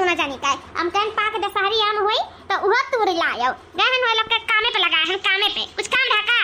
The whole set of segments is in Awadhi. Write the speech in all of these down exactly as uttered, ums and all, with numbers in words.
न जानी का, हम कहन पाक दशहरी आम होई, तो उहो तूर लायो। गहन वो लोग के कामे पे लगा हन, कामे पे। कुछ काम रहा का?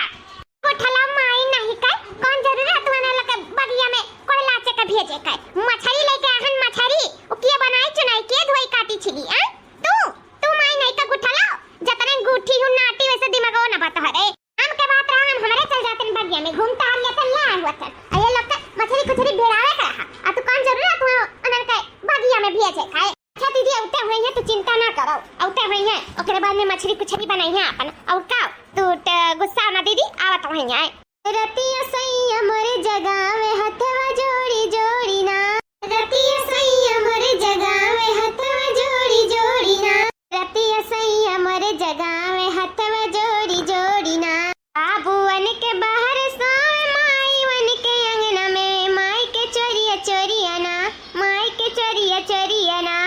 गुठला माई नहीं का, कौन जरूरी है तुम्हारे लोग के बगिया में कोई लाचे के भेजे का? मछरी लेके आहन, मछरी। वो किए बनाई चुनाई, किए धोई काटी छिली, हैं? तू, तू माई नहीं का गुठला, जतने गुठी हूँ नाटी वैसे दिमागो न बतहरे। आम के बात रहा, हम हमरे चल जातन बगिया में, घूम टहल लेतन, ले आए हुआ तन। आ ये लोग के मछरी कुछरी बेरावे के रहा। आ तू कौन जरूरी है तू उन्हन के बगिया में भेजे खाए? अच्छा दीदी, औते हुए हैं, तू चिंता ना करो, औते हुए हैं। ओकरे बाद में मछरी कुछरी बनाई है अपन। और का? तू ट-, गुस्सा ना दीदी, आवत हुए हैं। रतिया सैया मोरे जगावे हथवा जोड़ी जोड़ी ना। रतिया सैया मोरे जगावे हथवा जोड़ी जोड़ी ना। रतिया सैया मोरे जगावे हथवा जोड़ी जोड़ी ना। बाबुअन के बाहर सोवे, माईवन के अंगना में, माई के चोरिया चोरिया ना, माई के चोरिया चोरिया ना।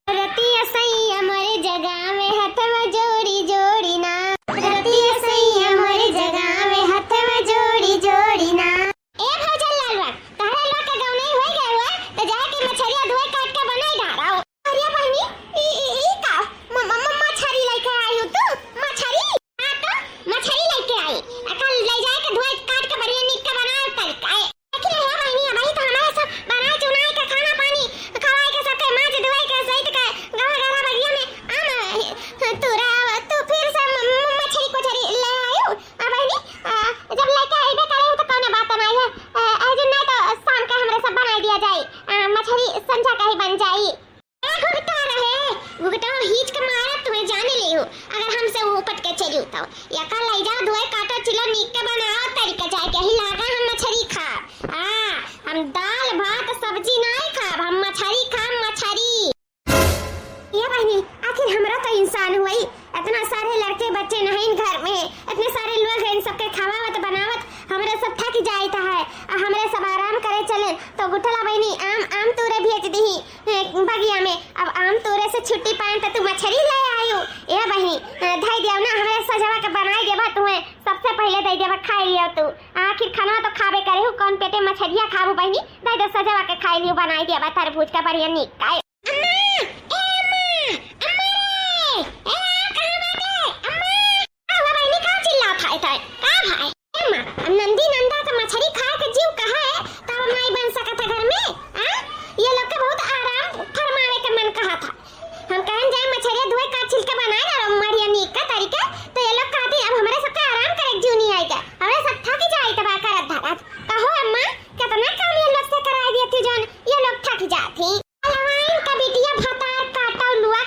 रतिया सैया मोरे जगावे हथवा जोड़ी जोड़ी ना। रतिया सैया मोरे जगावे हथवा जोड़ी जोड़ी ना। ए भौजन लालवा, तहरा लोग के गौनई होई गए हुए, तो जाके मछरिया धोए काट के बनाई डाराओ। अरे बहिनी, ई, ई, ई का? म-, म-, म-, मछरी लेके आई हो तू? मछरी? हाँ तो, मछरी लेके आई। आ कल ले जाए के धोए काट के बढ़िया नीक के बनाओ तरीका है। लेकिन हे बहिनी, अबही तो हमारे सब बनाए चुनाए के खाना पानी खवाए के सबके माज धोए के सहित के गवा गला बगिया में आम, तू रह, तू फिर से म-, म-, मछरी कुछरी ले आयो। आ बहिनी, आ, जब लेके अइबे करे हो तो कौनो बात नाई है। आ, आज नाई तो शाम के हमरे सब बनाई दिया जाई। आ, मछरी संझा का ही बन जाई। ए घुघटा रहे, घुघटा हीच के मारत तुम्हें जाने ले हो। अगर हमसे वो उपट के चली तो या कर ले जाओ, धोए काटो, चिलो नीक के बनाओ, तरीका जाए के ही लागा हम मछरी खा। आ, हम दाल भात सब्जी नाई खाब, हम मछरी खाब, मछरी। ये बहिनी, आखिर हमरा तो इंसान हुई, इतना सारे लड़के बच्चे नहीं घर में, इतने सारे लोग हैं, इन सबके खवावत बनावत हमरे सब थक जाइत है। आ हमरे सब आराम करे चले तो गुठला बहिनी आम, आम तूरे भेज दीही, ए, बगिया में। अब आम तूरे से छुट्टी पाए तो तू मछरी ले आयु। ए बहिनी, ए, धई दिया ना, हमरे सजवा के बनाई देबा, तुम्हें सबसे पहले दे देबा, खाई लियो तू। आखिर खाना तो खाबे करे हो, कौन पेटे मछरिया खाबू बहिनी, दे दो सजवा के खाई लियो, बनाई देबा तरबूज का बढ़िया नीक का। अम्मा! ए अम्मा! अम्मा रे! ए, आ, कहाँ बाटे? अम्मा! का हुआ बहिनी, का चिल्लात है तै? का भाई? ए अम्मा, अब नंदी नंदा के मछरी खाए के जीव कहाँ है, तब नाई बन सकत है घर में? आ? ये लोग के बहुत आराम फरमावे के मन कहा था। हम कहन जाए मछरिया धोए का छिलका बनाए ना, बढ़िया नीक का तरीका, तो ये लोग कहती, अब हमरे सबके आराम करे के जीव नहीं आएगा, हमरे सब थक जाए तबाह करत धरत। कहो अम्मा, कितना काम ये लोग से कराए दिए थी, जौन ये लोग थक जाती। पहलवान का बिटिया भतार काटो लुआ,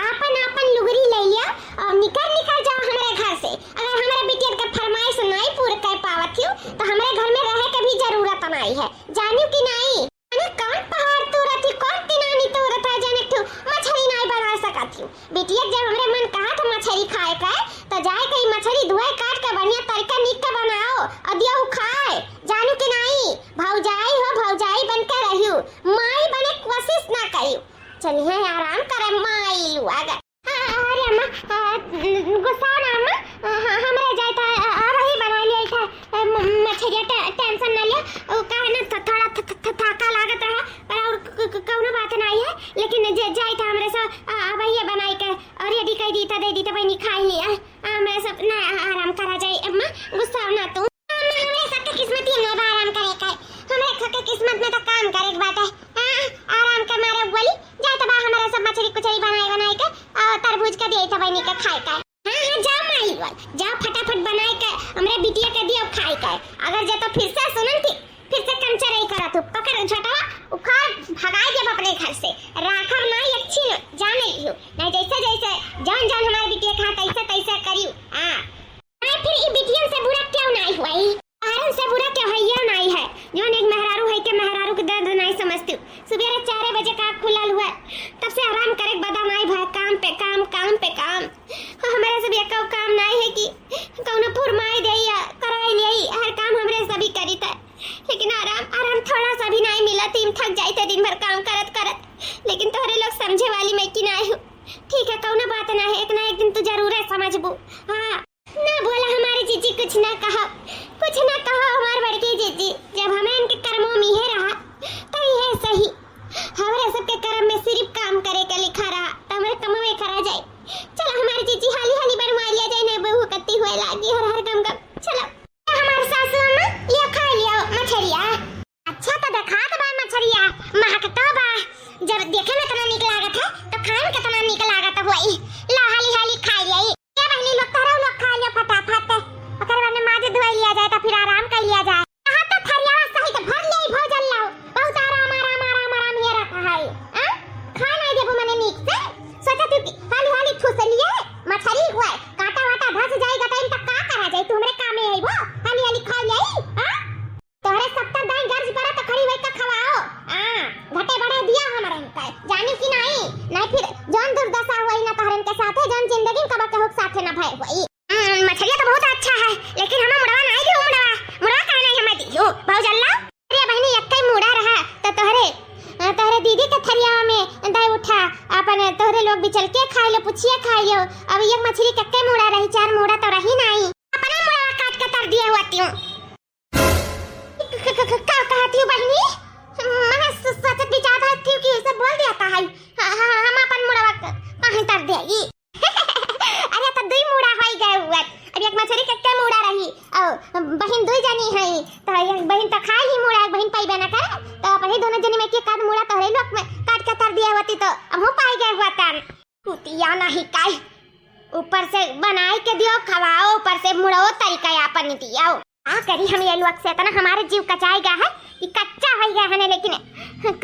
आपन आपन लुगरी ले लिया और निकर निकर जाओ हमरे घर से। अगर हमरे बिटियन के फरमाइश नाई पूर कर पावत हो, तो हमरे घर में रहे के भी जरूरत नाई है, जानियो कि नाई? अरे कौन पहाड़ तूरत ही, कौन तिनानी तूरत है, जन एक ठो मछरी नाई बना सकत हो? बिटिया जब हमरे मन कहा था मछरी खाए का, तो जाए कहीं मछरी धोए काट के बढ़िया तरीका नीक के बनाओ और दियो खाए, जानियो कि नाई? भौजाई हो, भौजाई बन के रहियो, माई बने कोशिश ना करियो। चलिए आराम करे माई लुआ गए। अरे अम्मा, आ, गुस्सा ना अम्मा, आ, ह-, हमरे जाए था, आ, आ, वही बना लिया था, आ, म-, मछरिया टे-, tension ना लिया, वो का है ना, थ-, थोड़ा थ-, थ-, थ-, थका लागत रहा, पर और क-, क-, कौनो बात नाई है, लेकिन जे-, जाए था हमरे से, आ, आ, वही बनाई के, और ready कर दी था, दे दी था, बहिनी खाई लिया, आ, हमरे सब ना, आ, आराम करा जाए अम्मा, गुस्सा ना तू। अम्मा, हमरे सबके किस्मत ही ना बा आराम करे के। हमरे सबके किस्मत में तो काम करे के बाटे। हाँ, आराम के मारे बोली, जाए तो बा हमरे सब मछरी कुछरी बनाए बनाए के और तरबूज के दिए तो बहिनी के खाए के। हाँ, हाँ, जाओ माई बोल, जाओ फटाफट बनाए के हमरे बिटिया के दियो खाए के। अगर जे तो फिर से सुनन थी, फिर से कंचर ही करत हूँ, पकड़ झटवा उखाड़ भगाए जब अपने घर से। राखब ना एक छीन, जाने लियो। नहीं जैसे जैसे जौन जौन हमारे बिटिया कहा तैसे तैसे करियो। हाँ। अरे फिर ई बिटियन से बुरा क्यों नाई हुआ? ई औरन से बुरा क्यों है? ये नाई है, जौन एक मेहरारू है के मेहरारू के दर्द नाई समझती। सुबेरे चार बजे का खुलल हुआ, तब से आराम करे के बदा नाई भा, काम पे काम, काम पे काम। हमरे सब एको काम नाई है कि कौनो फुरमाई दे या कराई ले, हर काम हमरे सभी करी था। लेकिन आराम, आराम थोड़ा सा भी नाई मिला, तीन थक जाई थे दिन भर काम करत करत। लेकिन तोहरे लोग समझे वाली मैं की नाई हूँ। ठीक है, कौनो बात ना है, एक ना एक दिन तू जरूर है समझबू। हाँ। ना बोला हमारी जीजी, कुछ ना कहा, कुछ ना कहा हमार बड़की जीजी। जब हमें इनके कर्मों में ये रहा, तो ये सही। हमारे सबके कर्म में सिर्फ काम करे के लिखा महकतो बा। जब देखे में इतना नीक लागत है, तो खाए में कितना नीक लागत होई। ला, हाली हाली खाई जाई। ए बहिनी लोग, तोहरा लोग खा लियो फटाफट। ओकर बाद में माजे धोई लिया जाए, तो फिर आराम कर लिया जाए। कहा तो थरियावा सहित भर ले भौजन लाओ। बहुत आराम, आराम, आराम, आराम ये रहता है। आ? खा नहीं देबो मने नीक से। सोचा तू कि हाली हाली ठूस लिए, मछरी हुआ है। कांटा वाटा धस जाई, गटाई में तो का करा जाई? तू हमरे कामे आई वो। हाली हाली खा जाई। आ? तोहरे सत्तर दाई गर्ज पड़ा तो खड़ी होई के खवाओ। आ, घटे बढ़े दिया हमरे इनका। जानी कि नहीं? नहीं फिर जौन दुर्दशा हुई ना तोहरन के साथे, जौन जिंदगी में कबा केहू के साथे ना भय हुई। हम्म, मछलिया तो बहुत अच्छा है, लेकिन हमें मुड़वा नहीं दियो, मुड़वा, मुड़वा काहे नहीं हमें दियो, भौजल्ला? अरे बहिनी, एक्के मुड़ा रहा, तो तोहरे, अ, तोहरे दीदी के थरिया में दे उठा, अपन तोहरे लोग बिचल के खाए लो, पुछिए खाए लो। अब एक मछली के एक्के मुड़ा रही, चार मुड़ा तो रही नहीं। अपना मुड़वा काट के तर दिए हुआ त्यों। क-, क-, क-, का कहती हो बहिनी? मने स-, सोचत विचारत थी कि ऐसे बोल दिया था है। हाँ, हाँ, हम अपन मुड़वा क-, कहीं तर देई। अरे, तो दुई मुड़ा होई गए हुआ। अब एक मछली के के मुड़ा रही? और बहिन दुई जनी है, तो एक बहिन तो खाए ही मुड़ा, एक बहिन पाइबे ना करे। तो अपन ही दोनों जनी में के काट मुड़ा तोहरे लोग में काट के तर दिया होती, तो अब हम पाई गए हुआ तन। कुतिया नहीं काई। ऊपर से बनाई के दियो, खवाओ, ऊपर से मुड़ो तरीका आपन दियो। का करी हम ये लोग से, इतना हमारे जीव कचाई गया है कि कच्चा हो गया है ना, लेकिन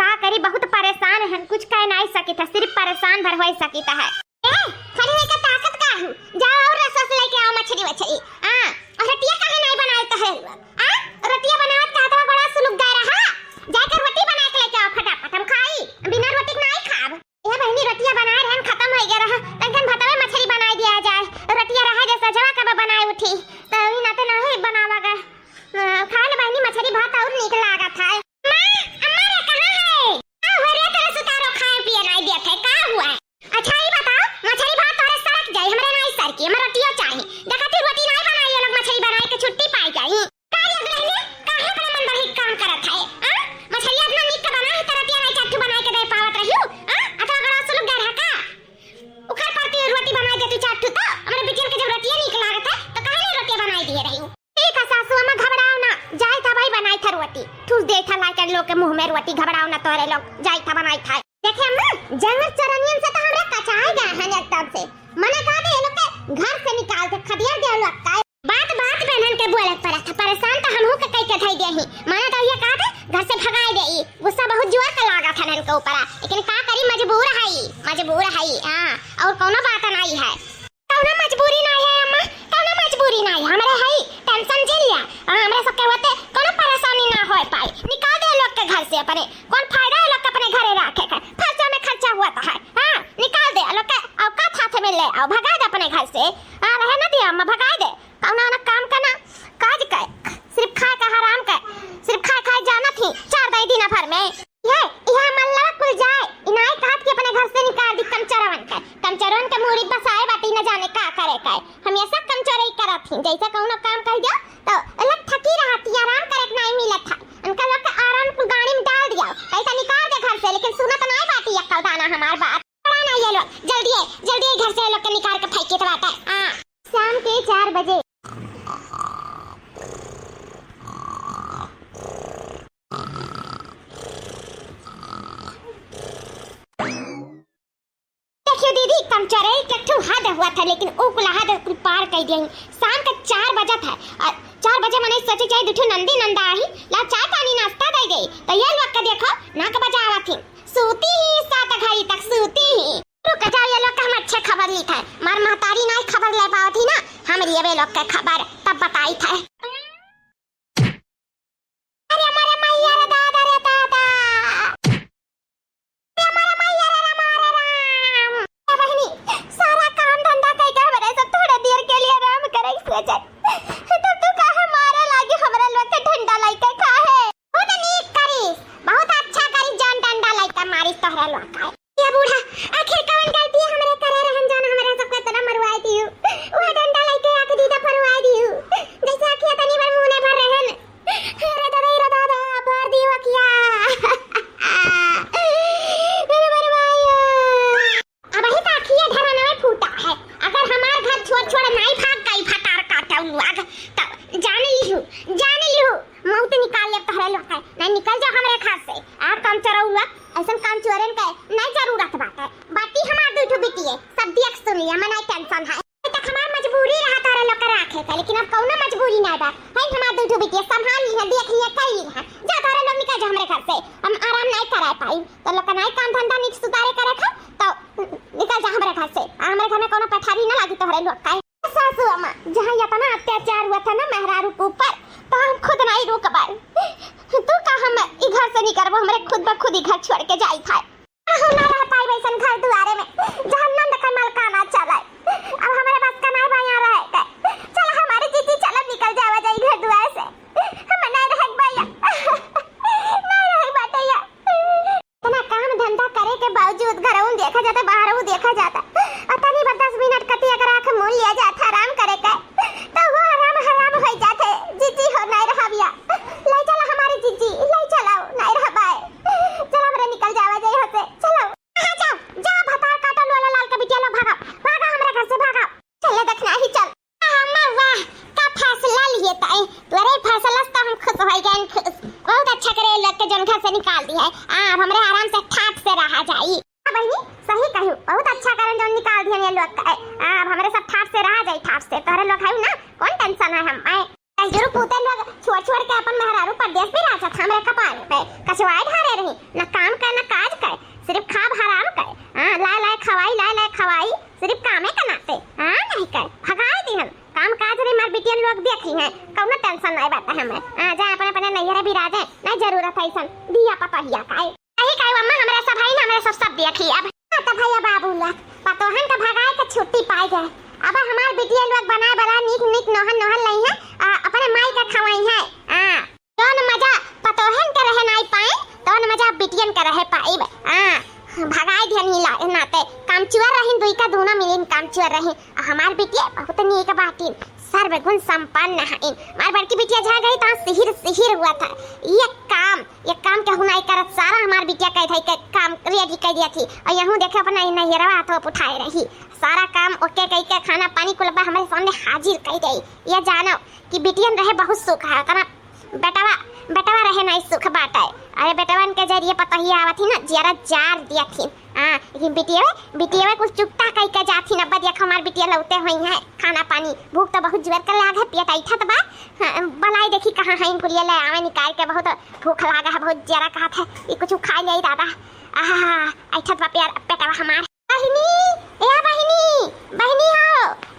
का करी, बहुत परेशान है, कुछ कह नहीं सकित है, सिर्फ परेशान भर हो सकित है। ए, खड़ी होके ताकत का हूँ, जाओ और रसोई से लेके आओ मछली वछली। हाँ, और रोटियां काहे नहीं बनाए तो है? हाँ, रोटियां बनावत का तो बड़ा सुलुक गए रहा, जाके रोटी बना के लेके आओ फटाफट, हम खाई, बिना रोटी के नहीं खाब। ए बहिनी, रोटिया बनाए रहन, खतम होई गया रहा, तनकन भतवे मछली बनाई दिया जाए। रोटिया रहा जे सजवा कब बनाए उठी, तो अभी नाते नहीं बनावा गा। अ, खा ले बहिनी, मछली भात और नीक लागत है। अम्मा, अम्मा रे, कहाँ है? का हुआ रे, तेरे सुतारो खाए पिए नहीं दिया थे, का हुआ है? अच्छा, ई बताओ, मछली भात तोरे सरक जाई, हमरे नहीं सरकी, हमरे रोटियो चाही। देखा तू रोटी नहीं बनाई, ये लोग मछली बनाए के छुट्टी पाई जाई। का रे दुल्हनिया, काहे अपना मन बढ़ी काम करत है? आ? मछलिया इतना नीक के बना है, त रोटिया नहीं चार ठो बनाए के दे पावत रहियो? आ? अथवा गड़ा सुलुक गए रहा का? उखर परती रोटी बनाए दे तू चार ठो तो, हमरे बिटियन के जब रोटिया नीक लागत है, तो काहे नहीं रोटिया बनाए दिए रहियो? ठीक है सासू अम्मा, घबराओ ना, जाए था भाई बनाए था रोटी। ठूस दे था लाकर लोग के मुंह में रोटी, घबराओ ना तोरे लोग, जाए था बनाए था। देखे अम्मा, जंगल चरनियन से तो हमरा कचाए गए हैं एकदम से। मना कर दे, ये लोग के घर से निकाल दे, खदेड़ दे ये लोग का। बात बात पे इन्हन के बोले के पड़ा था, परेशान तो हमहू के कई के धई दे ही। मना तो ये कहा था, घर से भगाए दे ई। गुस्सा बहुत जोर का लागा था इन्हन के ऊपर, लेकिन का करी, मजबूर है ई, मजबूर है ई, हाँ, और कोनो बात नहीं है। कौनो मजबूरी नहीं है अम्मा, कौनो मजबूरी नहीं है, हमरे है tension जिन लिया, और हमरे सबके होते कौनो परेशानी ना होए पाए। निकाल दे लोग के घर से अपने, कौन फायदा है लोग के अपने घरे रखे के, खर्चा में खर्चा हुआ तो है। हाँ, निकाल दे लोग के, औकात हाथ में ले आओ, भगा दे अपने घर से। हाँ, रहे ना दिया अम्मा, भगा दे। कौनो ना काम का ना काज का, सिर्फ खाए का हराम का, सिर्फ खाए खाए जाना थी चार दाई दिन भर में। ये, ये मल्लवा कुल जाए, इनाई कहत कि अपने घर से निकाल दी कमचरवन के, कमचरवन के मूड़ी बसाए बाटी न जाने का करे का। हमेशा कमचोरई करत ही, जैसे कौनो काम कह दिया तो अलग थकी रहती, आराम करे के नहीं मिलत है। उनका लोग के आराम कुल गाड़ी में डाल दिया, कैसा निकाल दे घर से, लेकिन सुनत नहीं बाटी अक्कल दाना हमार बात। बड़ा ना ये लोग, जल्दी है, जल्दी है घर से ये लोग के निकाल के फेंकी तो बात है। हाँ। शाम के चार बजे। देखियो दीदी, कमचोरई के ठू हद हुआ था, लेकिन ऊ कुल हद कुल पार कर दिया। शाम के चार बजा था, और चार बजे मने सोचे चाहे दू ठो नंदी नंदा आई, ला चाय पानी नाश्ता दे दे, तो ये लोग के देखो नाक बजावा थी, सूती ही सात घड़ी तक सूती ही। रुक जाओ, ये लोग के हम अच्छे खबर ली था, मार महतारी ना खबर ले पावत ही ना, हम लिए वे लोग के खबर तब बताई था। अरे हमारे मैया रे दादा रे दादा। अरे हमारे मैया रे राम रे राम। ए बहिनी, सारा काम धंधा कई के हमरे सब थोड़े देर के लिए आराम करे के सोचत। तब तू काहे मारे लागी हमरे लोग के डंडा लइके काहे? बहुत नीक करी, बहुत अच्छा करी, जान डंडा लइके मारी तोहरे लोग का। ये बूढ़ा, आखिर कौन गलती हमरे करे रहन जान हमरे सबके तरह मरवाई दियो? वह डंडा लइके आके दीदा फरवाई दियो। जैसे आखिया तनी बार मुंह ने भर रहन। अरे दादा, रे दादा, भर दियो अखिया। अरे मरवायो। अब ही तो अखिया धरना में फूटा है। अगर हमार घर छोड़ छोड़ नाई भाग गई भतार काटे उन लोग, तो जान लिहू, जान लिहू, मौत निकाल ले तोहरे लोग है। नहीं निकल जा हमरे घर से। आ कमचोरऊ लोग, अइसन कामचोरन के नाहीं जरूरत बाटे। बाटी हमार दुइ ठो बिटिये, सब देख सुन लिया, हमें नाहीं tension है। अभी तक हमार मजबूरी रहा तोहरे लोग के राखे के, लेकिन अब कउनो मजबूरी नाहीं बा। है हमार दुइ ठो बिटिये, संभाल लिहन, देख लिहन, कइ लिहन। जा तोहरे लोग निकल जा हमरे घर से, हम आराम नाहीं कराए पाई। तो लोग के नाहीं काम धंधा निक सुतारे करे था, तो निकल जा हमरे घर से। आ, हमरे घर में कउनो पेठारी ना लागी तोहरे लोग का। सासू अम्मा, जहाँ इतना अत्याचार हुआ था ना मेहरारू के ऊपर, तो हम खुद नाहीं रुक पाए। तू का हम ई घर से निकलबो, हमरे खुद ब खुद ई घर छोड़ के जाई था। हम ना रह पाई वैसन घर दुआरे में, जहाँ नंद का मलकाना चलाए। अब हमरे बस का नाहीं बा यहाँ रहे के। चल हमारे जीजी, चल निकल जावा जाई घर दुआरे से। हम नाहीं रह भैया, नाहीं रह बाटे या। इतना काम धंधा करे के बावजूद घरऊ देखा जाता, बाहरऊ देखा जाता। और तनी बा दस मिनट कती अगर आँख मून लिया जाता आराम करे के, तो वो आराम हराम हो जाते। जीजी हो नाहीं रहबिया, ले चला हमारे जीजी, ले चला, नाहीं रहबाए। चल हमरे निकल जावा जाए यहाँ से, चलो। हाँ, जाओ, जाओ, भतार काटन वाला लाल के बिटिया लोग, भागा, भागा हमरे घर से, भागा। चले देखना ही, चल। अम्मा, वाह, का फैसला लिए ताई। तोरे फैसला से तो हम खुश हो गए, खुश। बहुत अच्छा करे लोग के जौन घर से निकाल दिया है। आ, अब हमरे आराम से ठाट से रहा जाई। हाँ बहिनी, सही कहू, बहुत अच्छा करन जौन निकाल दिया ये लोग का। आ, अब हमरे सब ठाट से रहा जाई, ठाट से। तोहरे लोग है ना, कौन tension है हम, आए। जरूर पूते लोग छोड़ छोड़ के अपन मेहरारू परदेस भी राजत हमरे कपारे पे कचवाए ढारे रही, न काम कर न काज कर, सिर्फ खाब हराम कर। हाँ, लाए लाए खवाई, लाए लाए खवाई, सिर्फ कामे का नाते। हाँ, नहीं कर, भगाए दी हम। काम काज रे मार बिटियन लोग देखी हैं, कौनो tension नहीं बाटे हमें। हाँ, जा अपने अपने नैहरे भी राजे, नहीं जरूरत है ऐसन दिया पतहिया का। यही काहे अम्मा, हमरे सब है ना, हमरे सब, सब देखी अब। हाँ, तो भैया बाबू ला, पतोहन का भगाए के छुट्टी पाए गए। अब हमार बिटिया लोग बनाए बला नीक नीक नोहन नोहन लई हैं, आ, अपने माई का खवाई हैं। हाँ, जौन मजा पतोहन के रहे नाई पाए, तौन मजा बिटियन के रहे पाइब। हाँ, भगाए दिहन ही ला-, नाते। कामचुअर रहिन, दुई का दूना मिलिन कामचुअर रहिन। आ हमार बिटिया बहुत नीक बाटिन, सर्वगुण संपन्न हइन। हमार बड़की बिटिया जहाँ गई, तहाँ सिहिर सिहिर हुआ था। ये काम एक काम केहू नाई करत, सारा हमार बिटिया कह धई के काम ready कर दिया थी। और यहूँ देखे अपना नैहरवा हाथवा उठाए रही, सारा काम ओके कह के खाना पानी कुल बा हमरे सामने हाजिर कर दे। ये जानो कि बिटियन रहे बहुत सुख है, तना बेटवा, बेटवा रहे नाई सुख बाटे। अरे बेटवन के जरिए पतोहिया आवत ही ना, जियरा जार दिया थी। हाँ, लेकिन बिटिया, बिटिया कुछ चुकता कह के जात ही ना, अब देख हमार बिटिया लौटे हुई है, खाना पानी, भूख तो बहुत जोर के लाग है, पेट ऐठत बा। हाँ, बलाई देखी कहाँ है इनकुलिया ले आवे निकाल के, बहुत भूख लागा है, बहुत जरा कहत है, ये कुछ खा ले दादा। आहा, ऐठत बा प्यार पेटवा हमार। बहिनी, ए बहिनी, बहिनी हो,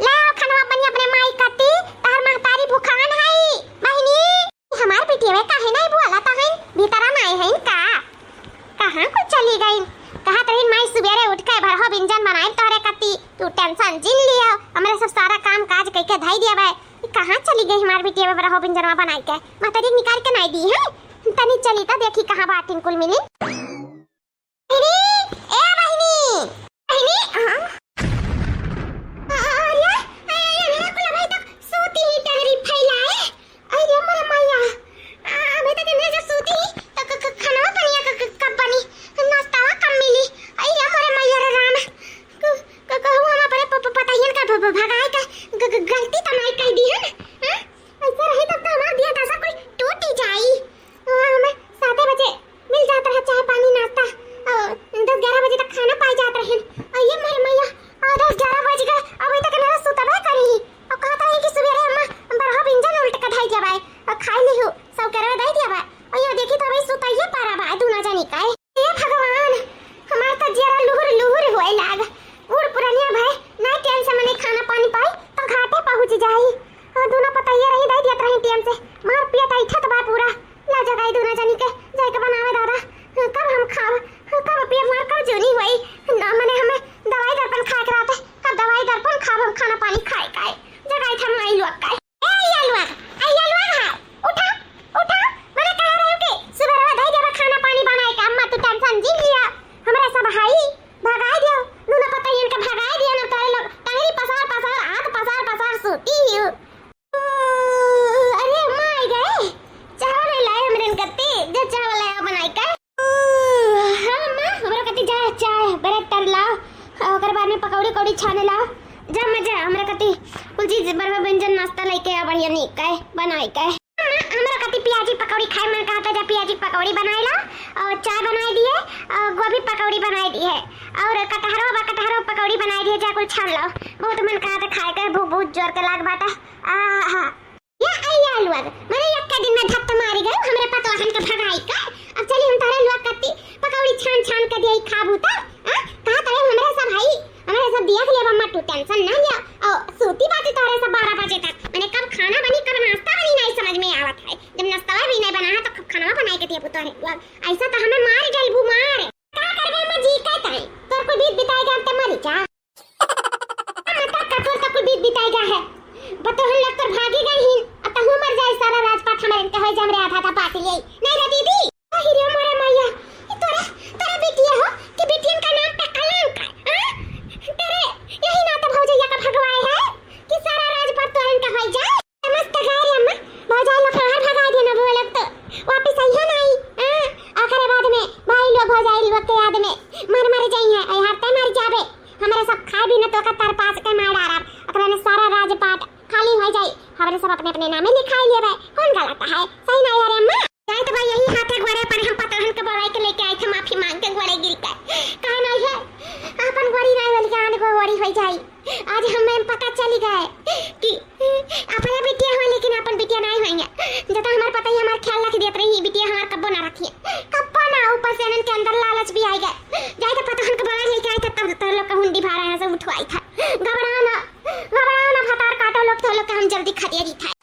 लाओ खनवा बनी अपने माई कती, तहर महतारी भुखान है, बहिनी। हमार बिटिया काहे नहीं बोला तहन, भीतरा नहीं है का? कहाँ को चली गई? कहा तहिन माई सुबेरे उठ के बरहो बिंजन बनाए तोहरे कती, तू tension जिन लियो, हमरे सब सारा काम काज कह के धई दिया भाई। कहाँ चली गई हमार बिटिया बरहो बिंजनवा बनाई के? महतारी निकाल के नाई दी है। तनी चली तो देखी कहाँ बाटिन कुल मिली। बहिनी, ए बहिनी, बहिनी, हाँ? अरे, ए, ए, ए, कुल अभी तक सूती ही टंगरी फैलाए। अरे मोरे मैया, आ, अभी तक इन्हें जो सूती ही, तो क-, क-, खाना पनिया क-, क-, कब बनी? नाश्ता कब मिली? अरे मोरे मैया रे राम, क-, क-, कहूँ हम अपने प-, प-, पतोहियन का भ-, भ-, भगाए का ग-, ग-, गलती तो नहीं कह दी है ना? हाँ? ऐसे रही तब तो हमार दिया दशा कोई टूट ही जाई। हाँ, हम साते बजे मिल जात रहा चाय पानी नाश्ता, और दस ग्यारह बजे तक खाना पाई जात रहे। और ये मोरे मैया, और दस ग्यारह बज गए, अभी तक ना सुतबे करी। और कहत रही कि सुबेरे अम्मा बरहो बिंजन उल्ट के धई दिया बाय, और खाई लिहू, सब करवे दई दिया बाय। और ये देखी तो अभी सुतइये पारा बाय, दूना जानी का। हे भगवान, हमार तो जियरा लुहुर लुहुर होए लाग। बूढ़ पुरनिया भए, ना टेम से मने खाना पानी पाई, तो घाटे पहुँच जाई। हाँ, दूना पतोहिया रही, दई दियत रही टेम से। मार पियत ऐठत बा पूरा। ला जगाई दूना जनी के, जाए के बनावे दादा। हाँ, कब हम खाब? हाँ, कब पियब? मार कब जूनी होई? ना मने हमें दवाई दर्पण खाए के रहते। कब दवाई दर्पण खाब हम खाना पानी खाए काए? जगाई था माई लोग का। ए, ये लोग, ए, ये लोग है। उठा, उठा। मने कह रहे हो कि सुबह रवा धई देबा खाना पानी बनाए के, अम्मा तू tension जिन लिया। हमरा सब हाई भगाए दियो, दूना पतोहियन के भगाए दियो ना, तोरे लोग टंगरी पसार पसार, हाथ पसार पसार सूती ही हो। अरे अम्मा आई गए, चावल ले लाए हमरे कत्ती, जो चावल लाया बनाई का। हाँ अम्मा, हमरे कत्ती जा चाय, bread तर लाओ, ओकर बाद में पकौड़ी कौड़ी छाने लाओ। जा अम्मा जा, हमरे कत्ती कुल चीज बरवा व्यंजन नाश्ता लेके आ, बढ़िया नीक के बनाई के। अम्मा, हमरा खातिर पियाजी पकौड़ी खाए मन कहता, जा पियाजी पकौड़ी बनाए ला और चाय बनाए दिए और पकौड़ी बनाई दिहे, और कटहरो बा, कटहरो पकौड़ी बनाई दिहे, जा कुल छान लाओ। बहुत मन कहा था खाए के, भूख बहुत जोर के लाग बाटे। आहा। या, या लोग, मने एक दिन में धत्त मारी गयो, हमरे पतोहन के भगाई का। अब चली हम तोहरे लोग कत्ती पकौड़ी छान छान के दिया खाबू त, आ? कहा तरे हमरे सब भाई, हमरे सब दिया के लेबा मत, तू tension ना लिया। और सूती बात तोहरे सब बारह बजे तक, मने कब खाना बनी, कब नाश्ता बनी, नहीं समझ में आवत है। जब नाश्ता भी नहीं बना है, तो कब खाना बनाए के दिया तोहरे लोग? ऐसा तो हमें मार डलबू, मार। का करबे अम्मा जी, कहता है, तोर कोई बीत बिताएगा, अब ते मरी जा। अम्मा, का, का तोर तक कोई बीत बिताएगा है? बतोहन लोग तोर भागी गई हिन, अब तहू मर जाए, सारा राजपाट हमारे इनके होए, जा हमरे आधा आधा बांट लिए। नहीं रे दीदी। अहि रे मोरे मैया, ई तोरे, तोरे बिटिया हो कि बिटियन का नाम पे कलंक है, हाँ? तेरे यही नाते भौजैया का भगवाए है कि सारा राजपाट तोरे इनका होए जाए। मस्त गाय रे अम्मा, भौजाई लोग के बाहर भगा दिया ना, वो लोग तो वापस आई है ना आई। हाँ, ओकरे बाद में भाई लोग भौजाई लोग के याद में मर मर जाई है, ऐ हरते मर जाबे। हमरे सब खाए भी न तो का तरपास के मार डारब। ओकरे ने सारा राजपाट खाली हो जाई, हमरे सब अपने अपने नामे लिखाई लेबे। कौन गलत है? सही ना है रे अम्मा? जाए तो भाई यही हाथे गोड़े पर हम पतोहन के बोलाई के लेके आई थे, माफी मांग के गोड़े गिर के। कहा नहीं है, अपन गोड़ी नहीं बोल के आने को गोड़ी हो जाई। आज हमें पता चली गए कि अपने बिटिया हो, लेकिन अपन बिटिया नहीं होइहैं। जब हमार पता ही हमार ख्याल रख देत रही, बिटिया हमार कब्बो ना रखिहैं, कब्बो ना। ऊपर से इनके अंदर लालच भी आई गए। जाए तो पतोहन के बोला लेके आई था, तब तो लोग का हुंडी भारा यहाँ से उठवाई था। घबराओ ना, घबराओ ना, भतार काटो लोग, तो लोग का हम जल्दी खदेरी था।